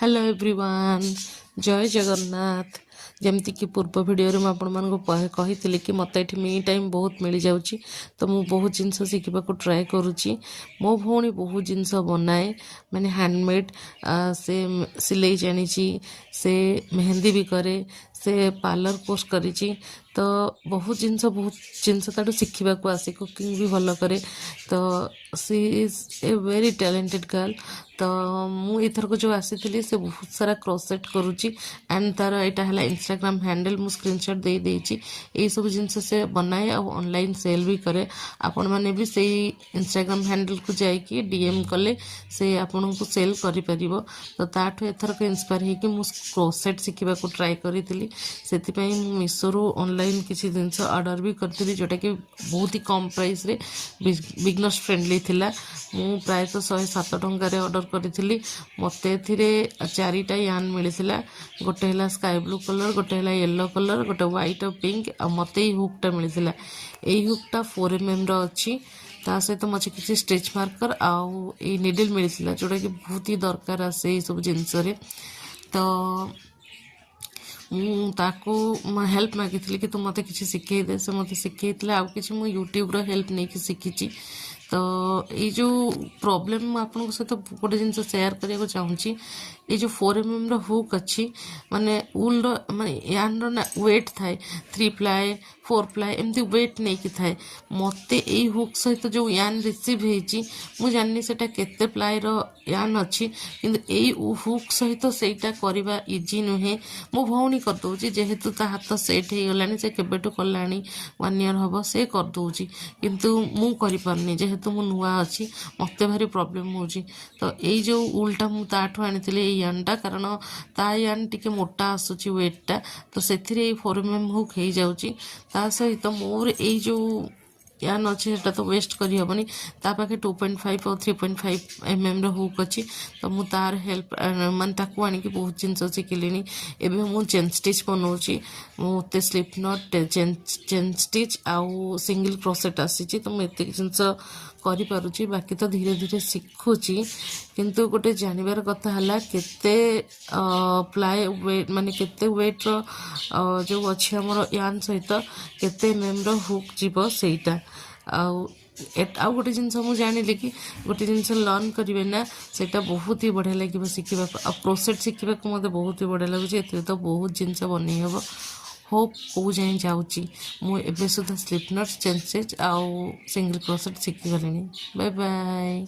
Hello everyone, ଜୟ ଜଗନ୍ନାଥ। ଯେମିତିକି ପୂର୍ବ ଭିଡ଼ିଓରେ ମୁଁ ଆପଣମାନଙ୍କୁ କହିଥିଲି କି ମୋତେ ଏଠି ମି ଟାଇମ୍ ବହୁତ ମିଳିଯାଉଛି, ତ ମୁଁ ବହୁତ ଜିନିଷ ଶିଖିବାକୁ ଟ୍ରାଏ କରୁଛି। ମୋ ଭଉଣୀ ବହୁତ ଜିନିଷ ବନାଏ, ମାନେ ହ୍ୟାଣ୍ଡମେଡ଼୍। ସେ ସିଲେଇ ଜାଣିଛି, ସେ ମେହେନ୍ଦି ବି କରେ, ସେ ପାର୍ଲର କୋର୍ସ କରିଛି। ତ ବହୁତ ଜିନିଷ ତାଠୁ ଶିଖିବାକୁ ଆସେ। କୁକିଂ ବି ଭଲ କରେ। ତ she is a very talented girl. ତ ମୁଁ ଏଥରକ ଯେଉଁ ଆସିଥିଲି, ସେ ବହୁତ ସାରା କ୍ରୋସେଟ୍ କରୁଛି। ଆଣ୍ଡ ତାର ଏଇଟା ହେଲା ଇନଷ୍ଟାଗ୍ରାମ ହ୍ୟାଣ୍ଡେଲ୍, ମୁଁ ସ୍କ୍ରିନସଟ୍ ଦେଇ ଦେଇଛି। ଏଇସବୁ ଜିନିଷ ସେ ବନାଏ ଆଉ ଅନଲାଇନ୍ ସେଲ୍ ବି କରେ। ଆପଣମାନେ ବି ସେଇ ଇନଷ୍ଟାଗ୍ରାମ ହ୍ୟାଣ୍ଡେଲ୍କୁ ଯାଇକି ଡିଏମ୍ କଲେ ସେ ଆପଣଙ୍କୁ ସେଲ୍ କରିପାରିବ। ତ ତାଠୁ ଏଥରକ ଇନ୍ସପାୟାର ହେଇକି ମୁଁ କ୍ରୋସେଟ୍ ଶିଖିବାକୁ ଟ୍ରାଏ କରିଥିଲି। ସେଥିପାଇଁ ମୁଁ ମିଶୋରୁ ଅନଲାଇନ୍ କିଛି ଜିନିଷ ଅର୍ଡ଼ର ବି କରିଥିଲି, ଯେଉଁଟାକି ବହୁତ ହି କମ୍ ପ୍ରାଇସ୍ରେ ବିଗନର୍ସ ଫ୍ରେଣ୍ଡଲି ଥିଲା। ମୁଁ ପ୍ରାୟତଃ 107 ଟଙ୍କାରେ ଅର୍ଡ଼ର କରିଥିଲି। ମୋତେ ଏଥିରେ ଚାରିଟା ୟାନ୍ ମିଳିଥିଲା। ଗୋଟେ ହେଲା ସ୍କାଏ ବ୍ଲୁ କଲର୍, ଗୋଟେ ହେଲା ୟେଲୋ କଲର୍, ଗୋଟେ ହ୍ୱାଇଟ୍ ଆଉ ପିଙ୍କ। ଆଉ ମୋତେ ଏଇ ହୁକ୍ଟା ମିଳିଥିଲା। ଏଇ ହୁକ୍ଟା 4 ଏମ୍ଏମ୍ର ଅଛି। ତା ସହିତ ମୋତେ କିଛି ଷ୍ଟିଚ୍ ମାର୍କର ଆଉ ଏଇ ନିଡିଲ୍ ମିଳିଥିଲା, ଯେଉଁଟାକି ବହୁତ ହି ଦରକାର ଆସେ ଏଇସବୁ ଜିନିଷରେ। ତ ମୁଁ ତାକୁ ହେଲ୍ପ ମାଗିଥିଲି କି ତୁ ମୋତେ କିଛି ଶିଖେଇ ଦେ। ସେ ମୋତେ ଶିଖେଇଥିଲା। ଆଉ କିଛି ମୁଁ ୟୁଟ୍ୟୁବ୍ର ହେଲ୍ପ ନେଇକି ଶିଖିଛି। ତ ଏଇ ଯେଉଁ ପ୍ରୋବ୍ଲେମ୍, ମୁଁ ଆପଣଙ୍କ ସହିତ ଗୋଟେ ଜିନିଷ ସେୟାର କରିବାକୁ ଚାହୁଁଛି। ଏଇ ଯେଉଁ 4 ଏମ୍ଏମ୍ର ହୁକ୍ ଅଛି, ମାନେ ଉଲ୍ର, ମାନେ ୟାନ୍ର ନା ୱେଟ୍ ଥାଏ, 3 ପ୍ଲାଏ, 4 ପ୍ଲାଏ, ଏମିତି ୱେଟ୍ ନେଇକି ଥାଏ। ମୋତେ ଏଇ ହୁକ୍ ସହିତ ଯେଉଁ ୟାନ୍ ରିସିଭ୍ ହେଇଛି, ମୁଁ ଜାଣିନି ସେଇଟା କେତେ ପ୍ଲାଏର ୟାନ୍ ଅଛି, କିନ୍ତୁ ଏଇ ହୁକ୍ ସହିତ ସେଇଟା କରିବା ଇଜି ନୁହେଁ। ମୋ ଭଉଣୀ କରିଦେଉଛି, ଯେହେତୁ ତା ହାତ ସେଟ୍ ହେଇଗଲାଣି, ସେ କେବେଠୁ କଲାଣି, ୱାନ୍ ଇୟର୍ ହେବ, ସେ କରିଦେଉଛି। କିନ୍ତୁ ମୁଁ କରିପାରୁନି, ଯେହେତୁ ମୁଁ ନୂଆ ଅଛି, ମୋତେ ଭାରି ପ୍ରୋବ୍ଲେମ୍ ହେଉଛି। ତ ଏଇ ଯେଉଁ ଉଲ୍ଟା ମୁଁ ତାଠୁ ଆଣିଥିଲି, ଏଇ ୟାନ୍ଟା, କାରଣ ତା ୟାନ୍ ଟିକେ ମୋଟା ଆସୁଛି ୱେଟ୍ଟା, ତ ସେଥିରେ ଏଇ 4 ଏମ୍ ହୁକ୍ ହେଇଯାଉଛି। ତା ସହିତ ମୋର ଏଇ ଯେଉଁ ୟାନ୍ ଅଛି, ସେଟା ତ ୱେଷ୍ଟ କରିହେବନି। ତା ପାଖେ 2.5 ଆଉ 3.5 ଏମ୍ଏମ୍ର ହୁକ୍ ଅଛି। ତ ମୁଁ ତାର ହେଲ୍ପ, ମାନେ ତାକୁ ଆଣିକି ବହୁତ ଜିନିଷ ଶିଖିଲିଣି। ଏବେ ମୁଁ ଚେନ୍ ଷ୍ଟିଚ୍ ବନାଉଛି। ମୋତେ ସ୍ଲିପ୍ not, chain stitch ଆଉ ସିଙ୍ଗଲ୍ କ୍ରୋସେଟ୍ ଆସିଛି। ତ ମୁଁ ଏତିକି ଜିନିଷ କରିପାରୁଛି, ବାକି ତ ଧୀରେ ଧୀରେ ଶିଖୁଛି। କିନ୍ତୁ ଗୋଟେ ଜାଣିବାର କଥା ହେଲା, କେତେ ପ୍ଲାଏ ୱେଟ୍, ମାନେ କେତେ ୱେଟ୍ର ଯେଉଁ ଅଛି ଆମର ୟାନ୍ ସହିତ କେତେ ଏମ୍ଏମ୍ର ହୁକ୍ ଯିବ ସେଇଟା। ଆଉ ଗୋଟେ ଜିନିଷ ମୁଁ ଜାଣିଲି କି ଗୋଟେ ଜିନିଷ ଲର୍ନ କରିବେ ନା, ସେଇଟା ବହୁତ ହି ବଢ଼ିଆ ଲାଗିବ ଶିଖିବାକୁ। ଆଉ କ୍ରୋସେଟ୍ ଶିଖିବାକୁ ମୋତେ ବହୁତ ହି ବଢ଼ିଆ ଲାଗୁଛି। ଏଥିରେ ତ ବହୁତ ଜିନିଷ ବନେଇ ହେବ। ହୋପ୍ କେଉଁ ଯାଏଁ ଯାଉଛି। ମୁଁ ଏବେ ସୁଦ୍ଧା ସ୍ଲିପ୍ not, chain stitch ଆଉ ସିଙ୍ଗଲ୍ କ୍ରୋସେଟ୍ ଶିଖିଗଲିଣି। Bye bye.